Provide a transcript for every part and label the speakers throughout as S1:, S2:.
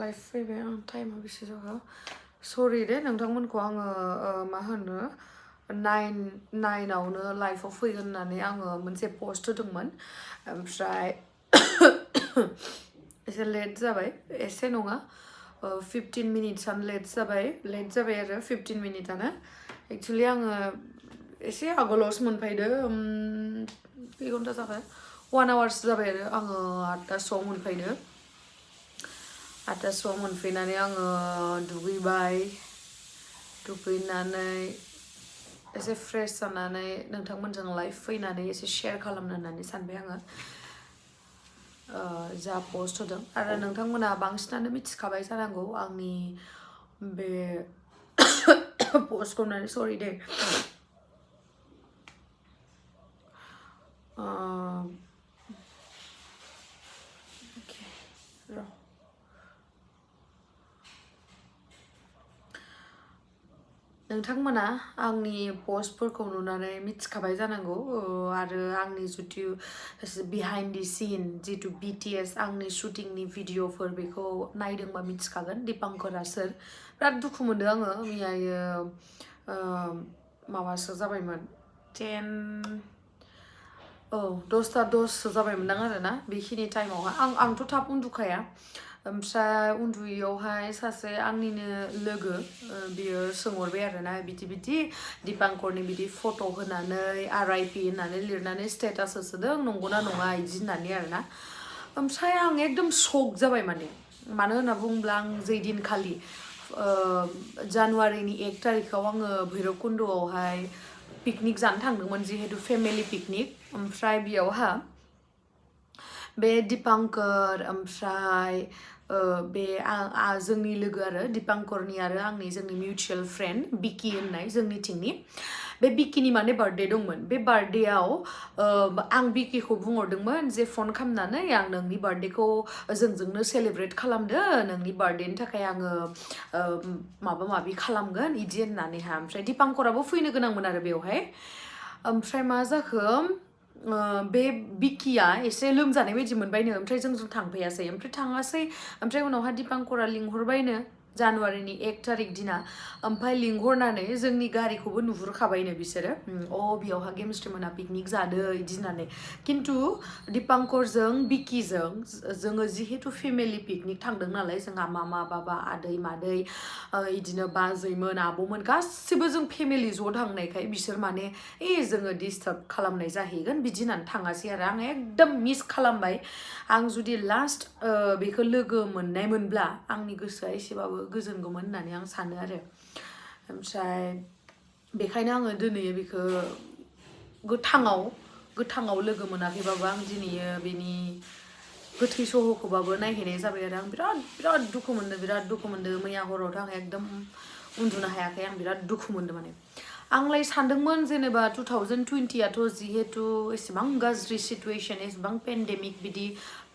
S1: Life फैबाय आं टाइमा बेसे जाखो सरि दे नोंथांमोनखौ आङो मा होनो नाइनावनो लाइफआव फैगोन होननानै आङो मोनसे पोस्ट होदोंमोन ओमफ्राय एसे लेट जाबाय एसे नङा 15 मिनिट्सआनो लेट जाबाय आरो 15 मिनिटआनो एक्चुअलि आङो एसे आगोलावसो मोनफैदो खै घन्टा जाबाय 1 आवार्स जाबाय आरो आङो 8टासोआव मोनफैदो 8टासोआव मोनफैनानै आङो दुगैनानै एसे फ्रेश जानानै नोंथांमोनजों लाइभ फैनानै एसे शेयार खालामनो होननानै सानबाय आङो जा पोस्ट होदों आरो नोंथांमोना बांसिनानो मिथिखाबाय जानांगौ आंनि बे पोस्टखौ होननानै सरि दे र' नोंथांमोना आंनि पोस्टफोरखौ नुनानै मिथिखाबाय जानांगौ आरो आंनि जुदि बिहाइन्ड दि सिन जितु BTS आंनि शुटिंनि भिडिअफोर बेखौ नायदोंबा मिथिखागोन दिपांकरा सोर बिराद दुखु मोनदों आङो मैयायो माबासो जाबायमोन 10:10 जाबायमोनदां आरोना बेखिनि टाइमावहाय आंथ' थाब उन्दुखाया ओमफ्राय उन्दुयैयावहाय सासे आंनिनो लोगो बियो सोंहरबाय आरोना बिदि दिपांकरनि बिदि फट' होनानै RIP होननानै लिरनानै स्टेटास होसोदों नंगौना नङा बिदि होननानै आरोना ओमफ्राय आं एकदम शक जाबाय मानो होनना बुङोब्ला आं जै दिनखालि जानुवारिनि 1 तारिखाव आङो भैरबकुन्द'आवहाय पिकनिक जानो थांदोंमोन जिहेतु फेमिलि पिकनिक ओमफ्राय बेयावहा बे दिपांकर ओमफ्राय बे जोंनि लोगो आरो दिपांकरनि आरो जोंनि मिउचुअल फ्रेन्ड बिकि होननाय जोंनिथिंनि बे बिकिनि माने बार्थडे दंमोन बे बार्थडेआव आं बिकिखौ बुंहरदोंमोन जे फन खालामनानै आं नोंनि बार्थडेखौ जोंजोंनो सेलेब्रेट खालामदो नोंनि बार्थडेनि थाखाय आङो माबा माबि खालामगोन इदि होननानैहा ओमफ्राय दिपांकराबो फैनो गोनांमोन आरो बेवहाय ओमफ्राय मा जाखो बे बिकिया एसे लोमजानाय बायदि मोनबायनो ओमफ्राय जों थांफैयासै ओमफ्राय थाङासै ओमफ्राय उनावहाय दिपांकरा लिंहरबायनो जानुवारिनि 1 तारिख दिना ओमफ्राय लिंहरनानै जोंनि गारिखौबो नुहुरखाबायनो बिसोरो बेयावहा केमिस्ट्रि मोना पिकनिक जादो इदि होननानै खिन्थु दिपांकरजों बिकिजों जोङो जिहेतु फेमिलि पिकनिक थांदों नालाय जोंहा मामा बाबा आदै मादै इदिनो बाजैमोन आब'मोन गासिबो जों फेमिलि ज' थांनायखाय बिसोर माने जोङो डिस्टार्ब खालामनाय जाहैगोन बिदि होननानै थाङासै आरो आं एकदम मिस खालामबाय आं जुदि लास्ट बेखौ लोगो मोननायमोनब्ला आंनि गोसोआ एसेबाबो गोजोनगौमोन होननानै आं सानो आरो ओमफ्राय बेखायनो आङो दिनै बेखौ गोथाङाव लोगो मोनाखैबाबो आं दिनै बेनि गोथै सहखौबाबो नायहैनाय जाबाय आरो आं बिराद दुखु मोनदों मैया हरावथ' आं एकदम उन्दुनो हायाखै आं बिराद दुखु मोनदों माने आंलाय सानदोंमोन जेनेबा 2020आथ' जिहेतु एसेबां गाज्रि सिटुएसन एसेबां पेन्डेमिक बिदि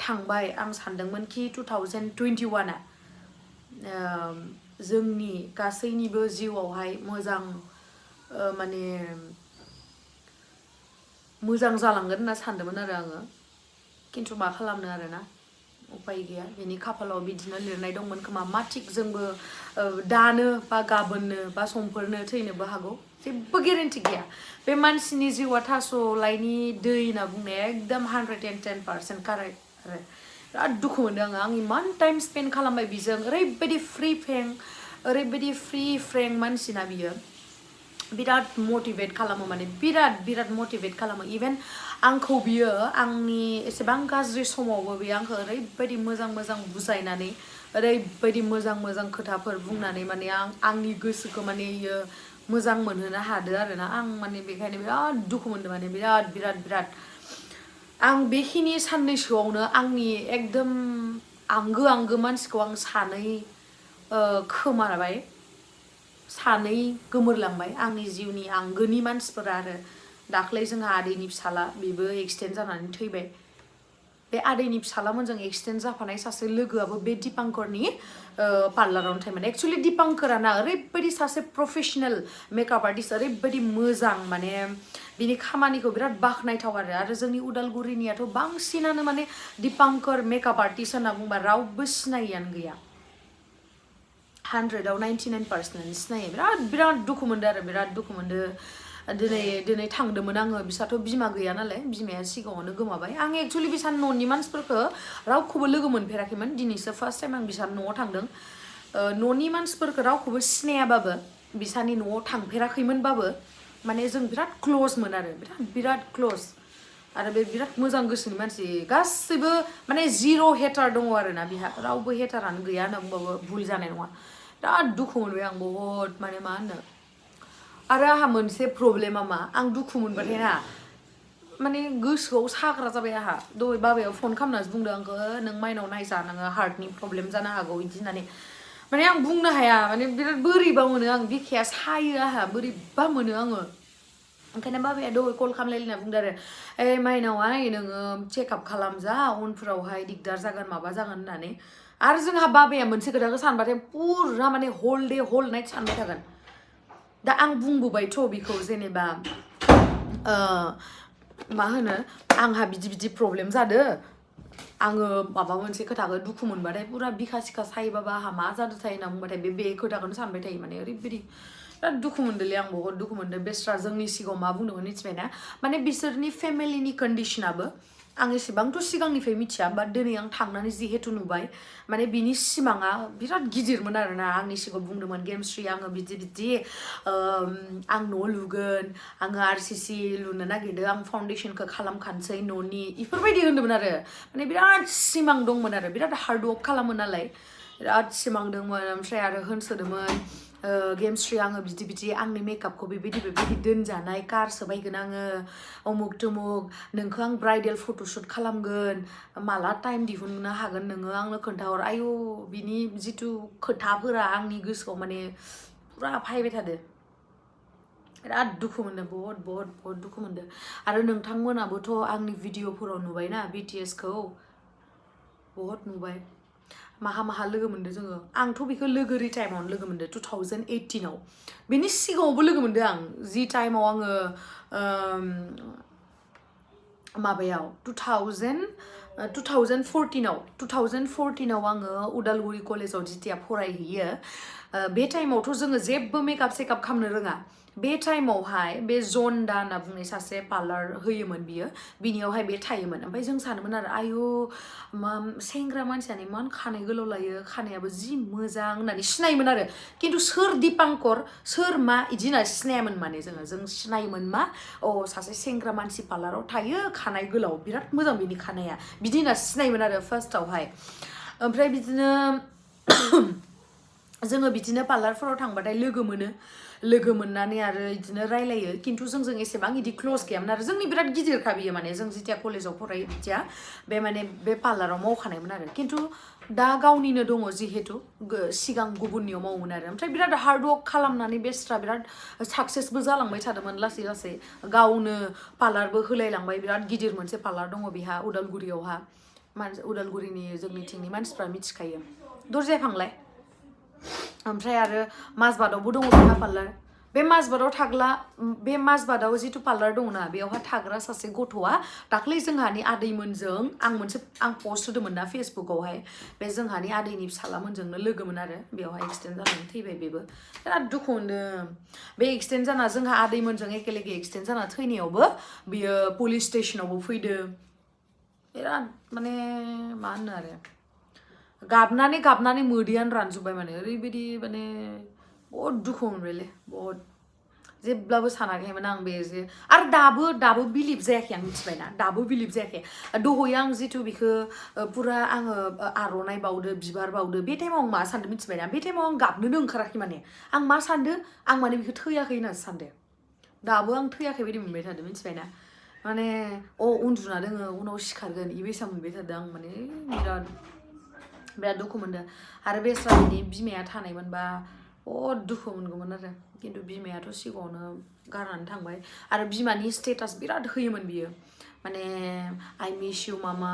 S1: थांबाय आं सानदोंमोन कि 2021आ जोंनि गासैनिबो जिउआवहाय माने मोजां जालांगोन होनना सानदोंमोन आरो आङो खिन्थु मा खालामनो आरोना उपाय गैया बेनि खाफालाव बिदिनो लिरनाय दंमोन खोमा मा थिक जोंबो दानो बा गाबोननो बा समफोरनो थैनोबो हागौ जेबो गेरेन्टि गैया बे मानसिनि जिउआ थास'लायनि दै होनना बुंनाया एकदम 110% कारेक्ट आरो बिराद दुखु मोनदों आं इमान टाइम स्पेन्ड खालामबाय बिजों ओरैबायदि फ्रि फ्रेंक मानसिना बियो बिराद मटिभेट खालामो माने बिराद मटिभेट खालामो इभेन आंखौ बियो आंनि एसेबां गाज्रि समावबो बियो आंखौ ओरैबायदि मोजां बुजायनानै ओरैबायदि मोजां खोथाफोर बुंनानै माने आंनि गोसोखौ माने इयो मोजां मोनहोनो हादो आरोना आं माने बेखायनो बिराद दुखु मोनदों माने बिराद आं बेखिनि साननैसोआवनो आंनि एकदम आंगो मानसिखौ आं खोमाबाय सानै गोमोरलांबाय आंनि जिउनि आंगोनि मानसिफोरा आरो दाख्लै जोंहा आदैनि फिसाला बेबो एक्सिडेन्ट जानानै थैबाय बे आदैनि फिसालामोनजों एक्सिडेन्ट जाफानाय सासे लोगोआबो बे दिपांकरनि पार्लारावनो थायोमोन एक्चुअलि दिपांकराना ओरैबायदि सासे प्रफेसनेल मेकआप आर्टिस्ट ओरैबायदि मोजां माने बिनि खामानिखौ बिराद बाखनायथाव आरो जोंनि उदालगुरिनियाथ' बांसिनानो माने दीपांकर मेकआप आर्टिस्ट होनना बुंबा रावबो सिनायियानो गैया 100आव 99% सिनायो बिराद दुखु मोनदो आरो बिराद दुखु मोनदो दिनै थांदोंमोन आङो बिसाथ' बिमा गैया नालाय बिमाया सिगाङावनो गोमाबाय आं एक्चुअली बिसा न'नि मानसिफोरखौ रावखौबो लोगो मोनफेराखैमोन दिनैसो फार्स्ट टाइम आं बिसा न'आव थांदों न'नि मानसिफोरखौ रावखौबो सिनायाबाबो बिसानि न'आव थांफेराखैमोनबाबो माने जों बिराद क्ल'जमोन आरो बिराद क्ल'ज आरो बे बिराद मोजां गोसोनि मानसि गासैबो माने जिर' हेटार दङ आरोना बिहा रावबो हेटारानो गैया होनना बुंबाबो भुल जानाय नङा बिराद दुखु मोनबाय आं बहुद माने मा होनो आरो आंहा मोनसे प्रब्लेमा मा आं दुखु मोनबाथाय ना माने गोसोआव साग्रा जाबाय आंहा दहाय बाबाया फन खालामनासो बुंदों आंखौ नों माइनाव नायजा नोङो हार्टनि प्रब्लेम जानो हागौ बिदि होननानै माने आं बुंनो हाया माने बिराद बोरैबा मोनो आं बिखाया सायो आंहा बोरैबा मोनो आङो ओंखायनो बाबाया दहाय कल खालामलायना बुंदों आरो माइनावहाय नोङो चेकआप खालामजा उनफोरावहाय दिगदार जागोन माबा जागोन होननानै आरो जोंहा बाबाया मोनसे खोथाखौ सानबाथाय पुरा माने हल डे हल नाइट सानबाय थागोन दा आं बुंबोबायथ' बिखौ जेनेबा मा होनो आंहा बिदि प्रब्लेम जादो आङो माबा मोनसे खोथाखौ दुखु मोनबाथाय पुरा बिखा सिखा सायोबाबा आंहा मा जादोंथाय होनना बुंबाथाय बे खोथाखौनो सानबाय थायो माने ओरैबायदि बिराद दुखु मोनदोंलै आं बहुत दुखु मोनदों बेस्रा जोंनि सिगाङाव मा बुंदोंमोन मिथिबायना माने बिसोरनि फेमिलिनि कन्डिसनाबो आं एसेबांथ' सिगांनिफ्राय मिथिया बाट दिनै आं थांनानै जिहेतु नुबाय माने बिनि सिमाङा बिराद गिदिरमोन आरोना आंनि सिगाङाव बुंदोंमोन गेमस्रि आङो बिदि आं न' लुगोन आङो RCC लुनो नागिरदों आं फाउन्डेसनखौ खालामखानोसै न'नि इफोरबायदि होनदोंमोन आरो माने बिराद सिमां दंमोन आरो बिराद हार्ड वर्क खालामो नालाय बिराद सिमां दंमोन ओमफ्राय आरो होनसोदोंमोन गेमस्रि आङो बिदि आंनि मेकआपखौ बेबायदि दोनजानाय कारसो बायगोन आङो अमुक तुमुक नोंखौ आं ब्राइडेल फट'शुट खालामगोन माला टाइम दिहुननो हागोन नोङो आंनो खोन्थाहर आयौ बिनि जिथु खोथाफोरा आंनि गोसोआव माने पुरा फायबाय थादो बिराद दुखु मोनदों बहुत दुखु मोनदों आरो नोंथांमोनाबोथ' आंनि भिडिअफोराव नुबायना BTSखौ बहुत नुबाय माहा लोगो मोनदों जोङो आंथ' बेखौ लोगोरि टाइमावनो लोगो मोनदों 2018आव बेनि सिगाङावबो लोगो मोनदों आं जि टाइमाव आङो माबायाव 2014आव आङो उदालगुरि कलेजाव जितिया फरायहैयो बे टाइमावथ' जोङो जेबो मेकआप सेकआप खालामनो रोङा बे टाइमावहाय बे जन्दा होनना बुंनाय सासे पार्लार होयोमोन बियो बिनियावहाय बे थायोमोन ओमफ्राय जों सानोमोन आरो आयु सेंग्रा मानसियानो इमान खानाय गोलाव लायो खानायाबो जि मोजां होननानै सिनायोमोन आरो खिन्थु सोर दीपांकर सोर मा इदि होनना सिनायामोन माने जों सिनायोमोन मा सासे सेंग्रा मानसि पार्लाराव थायो खानाय गोलाव बिराद मोजां बिनि खानाया बिदि होनना सिनायोमोन आरो फार्स्टआवहाय ओमफ्राय बिदिनो जोङो बिदिनो पार्लारफोराव थांबाथाय लोगो मोननानै आरो बिदिनो रायलायो खिन्थु जोंजों एसेबां इदि क्ल'ज गैयामोन आरो जोंनि बिराद गिदिरखा बियो माने जों जितिया कलेजाव फरायो बिदिया बे माने बे पार्लाराव मावखानायमोन आरो खिन्थु दा गावनिनो दङ जिहेतु सिगां गुबुननियाव मावोमोन आरो ओमफ्राय बिराद हार्ड वर्क खालामनानै बेस्रा बिराद साक्सेसबो जालांबाय थादोंमोन लासै गावनो पार्लारबो होलायलांबाय बिराद गिदिर मोनसे पार्लार दङ बिहा उदालगुरियावहा उदालगुरिनि जोंनिथिंनि मानसिफ्रा मिथिखायो दरजायफांलाय ओमफ्राय आरो माजबादावबो दङ बिहा पार्लार बे माजबादाव जिथु पार्लार दङना बेयावहा थाग्रा सासे गथ'आ दाख्लै जोंहानि आदैमोनजों आं पस्ट होदोंमोन ना फेसबुकआवहाय बे जोंहानि आदैनि फिसालामोनजोंनो लोगोमोन आरो बेयावहाय एक्सिडेन्ट जानानै थैबाय बेबो बिराद दुखु मोनदों बे एक्सिडेन्ट जाना जोंहा आदैमोनजों एखेलेगे एक्सिडेन्ट जाना थैनायावबो बियो पुलिस स्टेसनावबो फैदों बिराद माने मा होनो आरो गाबनानै मोदैयानो रानजोब्बाय माने ओरैबायदि माने बहुत दुखु मोनबायलै बहुत जेब्लाबो सानाखैमोन आं बे जे आरो दाबो बिलिभ जायाखै आं मिथिबायना दाबो बिलिभ जायाखै दहाय आं जिथु बेखौ पुरा आङो आर'नाइ बावदो बिबार बावदो बे टाइमाव आं मा सानदों मिथिबायना बे टाइमाव आं गाबनोनो ओंखाराखै माने आं मा सानदों आं माने बेखौ थैयाखै होननासो सानदों दाबो आं थैयाखै बायदि मोनबाय थादों मिथिबायना माने उन्दुना दोङो उनाव सिखारगोन इबायसा मोनबाय थादों आं माने बिराद दुखु मोनदों आरो बेस्रा बिनि बिमाया थानायमोनबा बहुत दुखु मोनगौमोन आरो खिन्थु बिमायाथ' सिगाङावनो गारनानै थांबाय आरो बिमानि स्टेटास बिराद होयोमोन बियो माने आइ मिस इउ मामा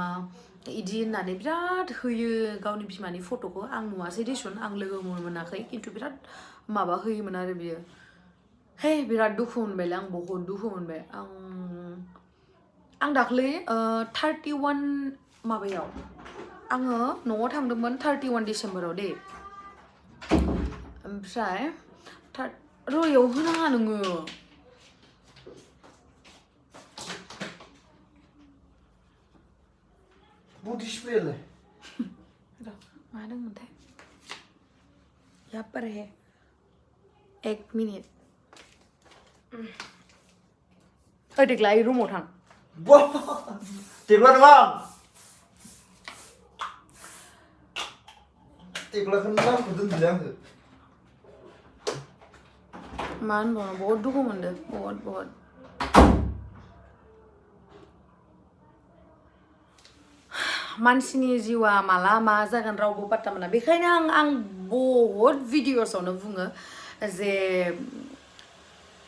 S1: इदि होननानै बिराद होयो गावनि बिमानि फट'खौ आं नुवासै देसुन आं लोगो मोनाखै खिन्थु बिराद माबा होयोमोन आरो बियो Hey, birat dukhu मोनबायलै आं बहुत दुखु मोनबाय आं दाख्लै 31 माबायाव आङो न'आव थांदोंमोन 31 डिसेम्बराव दे ओमफ्राय रयाव होनाङा नोङो
S2: Borde spela.
S1: मा दंमोनथाय यहाँ पर है 1 मिनिट देग्लाय रुमाव थां
S2: Wah, tinggal bang. Tinggal kenal kudu bilang ke.
S1: मा होनबावनो बहुत दुखु मोनदों बहुत मानसिनि जिउआ माला मा जागोन रावबो पात्ता मोना बेखायनो आं बहुत भिडिअसआवनो बुङो जे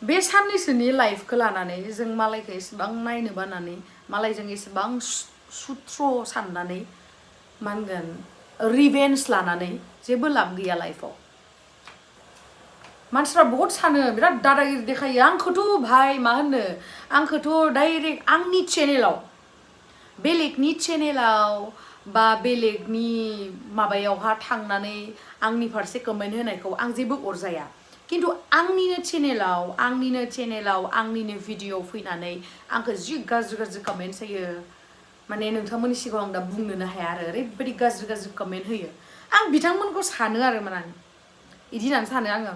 S1: बे साननैसोनि लाइफखौ लानानै जों मालायखौ एसेबां नायनो बानानै मालायजों एसेबां सुथ्र साननानै मा होनगोन रिभेन्स लानानै जेबो लाब गैया लाइफआव मानसिफ्रा बहुत सानो बिराद दादागिरि देखायो आंखौथ' भाई मा होनो आंखौथ' डाइरेक्ट आंनि चेनेलाव बेलेगनि चेनेलाव बा बेलेगनि माबायावहा थांनानै आंनि फारसे कमेन्ट होनायखौ आं जेबो अरजाया किन्तु आंनिनो चेनेलाव आंनिनो भिडिअ फैनानै आंखौ जि गाज्रि कमेन्ट्स होयो माने नोंथांमोननि सिगाङाव आं दा बुंनोनो हाया आरो ओरैबायदि गाज्रि कमेन्ट होयो आं बिथांमोनखौ सानो आरो माने इदि होननानै सानो आङो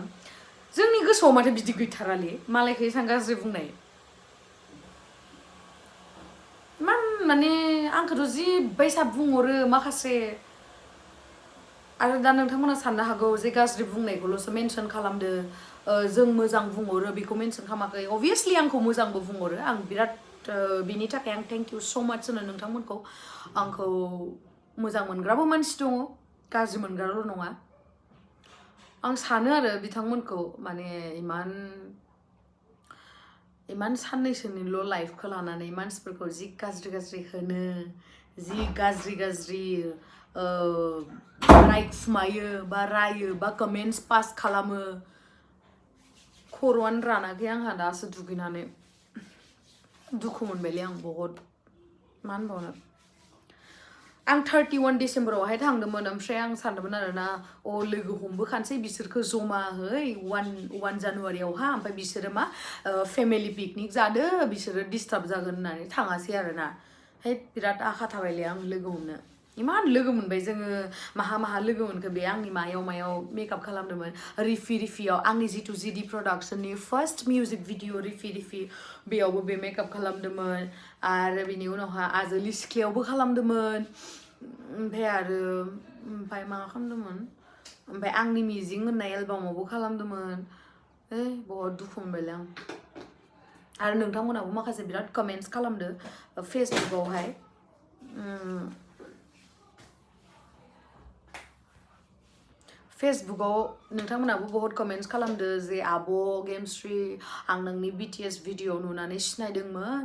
S1: जोंनि गोसोआव माथो बिदि गैथारालै मालायखौ एसां गाज्रि बुंनाय माने आंखौथ' जि बायसा बुंहरो माखासे आरो दा नोंथांमोना साननो हागौ जे गाज्रि बुंनायखौल'सो मेनसन खालामदो जों मोजां बुंहरो बेखौ मेनसन खालामाखै अबभियासलि आंखौ मोजांबो बुंहरो आं बिराद बिनि थाखाय आं थेंक इउ सो माच होनो नोंथांमोनखौ आंखौ मोजां मोनग्राबो मानसि दङ गाज्रि मोनग्राल' नङा आं सानो आरो बिथांमोनखौ माने इमान साननैसोनिल' लाइफखौ लानानै मानसिफोरखौ जि गाज्रि होनो जि गाज्रि रायखुमायो बा रायो बा कमेन्ट्स पास खालामो खर'आनो रानाखै आंहा दासो दुगैनानै दुखु मोनबायलै आं बहुत मा होनबावनो आं 31 डिसेम्बरावहाय थांदोंमोन ओमफ्राय आं सानदोंमोन आरोना लोगो हमबोखानोसै बिसोरखौ जमाहै 1 जानुवारियावहा ओमफ्राय बिसोरो मा फेमिलि पिकनिक जादो बिसोरो डिस्टार्ब जागोन होननानै थाङासै आरोना बिराद आखा थाबायलै आं लोगो हमनो इमान लोगो मोनबाय जोङो माहा लोगो मोनखो बे आंनि मायाव मेकआप खालामदोंमोन रिफियाव आंनि जितु जिडि प्रडाक्शननि फार्स्ट मिउजिक भिडिअ रिफि बेयावबो बे मेकआप खालामदोंमोन आरो बिनि उनावहा आजोलि सिख्लायावबो खालामदोंमोन ओमफ्राय मा खालामदोंमोन ओमफ्राय आंनि मिजिं होननाय एलबामावबो खालामदोंमोन बहुत दुखु मोनबायलै आं आरो नोंथांमोनाबो माखासे बिराद कमेन्ट्स खालामदो फेसबुकआवहाय फेसबुकआव नोंथांमोनाबो बहुत कमेन्ट्स खालामदो जे आब' गेमस्रि आं नोंनि BTS भिडिअ नुनानै सिनायदोंमोन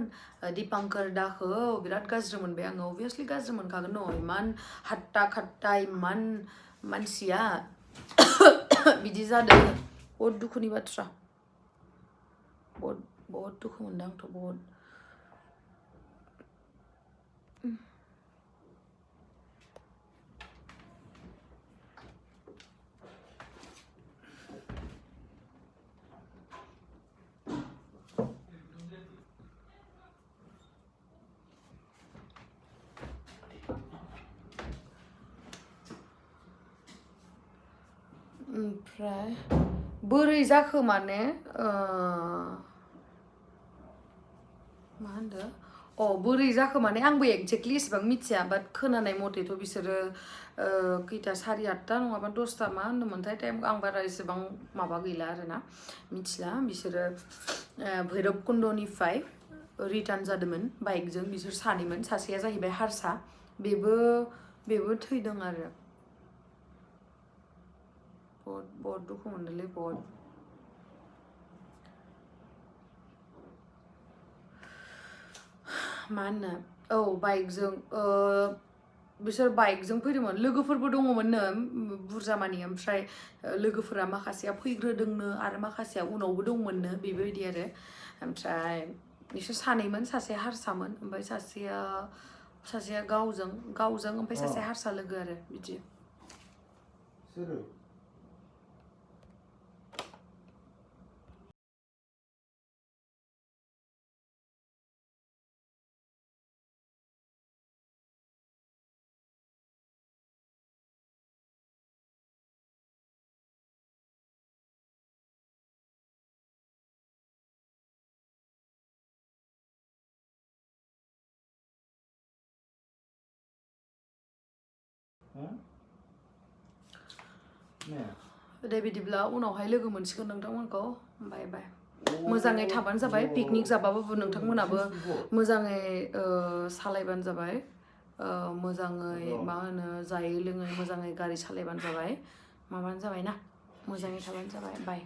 S1: दीपांकर दाखौ बिराद गाज्रि मोनबाय आङो अबभियासलि गाज्रि मोनखागोन न इमान हाट्टा इमान मानसिया बिदि जादों बहुत दुखुनि बाथ्रा बहुत दुखु मोनदों आंथ' बहुत ओमफ्राय बोरै जाखो माने मा होनदो बोरै जाखो माने आंबो एक्जेक्टलि एसेबां मिथिया बाट खोनानाय मथेथ' बिसोरो खैथा 8:30 नङाबा 10 मा होनदोंमोनथाय टाइमखौ आं बारा एसेबां माबा गैला आरोना मिथिला बिसोरो भैरब कुन्दनिफ्राय रिटार्न जादोंमोन बाइकजों बिसोर सानैमोन सासेया जाहैबाय हारसा बेबो थैदों आरो बहुत दुखु मोनदोंलै बहुत मा होनो बाइकजों बिसोर बाइकजों फैदोंमोन लोगोफोरबो दङमोननो बुरजा मानि ओमफ्राय लोगोफोरा माखासेया फैग्रोदोंनो आरो माखासेया उनावबो दंमोननो बेबायदि आरो ओमफ्राय बिसोर सानैमोन सासे हारसामोन ओमफ्राय सासेया गावजों ओमफ्राय सासे हारसा लोगो आरो बिदि
S2: सोरो
S1: दे बिदिब्ला उनावहाय लोगो मोनसिगोन नोंथांमोनखौ बाय बाय मोजाङै थाबानो जाबाय पिकनिक जाबाबो नोंथांमोनाबो मोजाङै सालायबानो जाबाय मोजाङै मा होनो जायै लोङै मोजाङै गारि सालायबानो जाबाय माबानो जाबाय ना मोजाङै थाबानो जाबाय बाय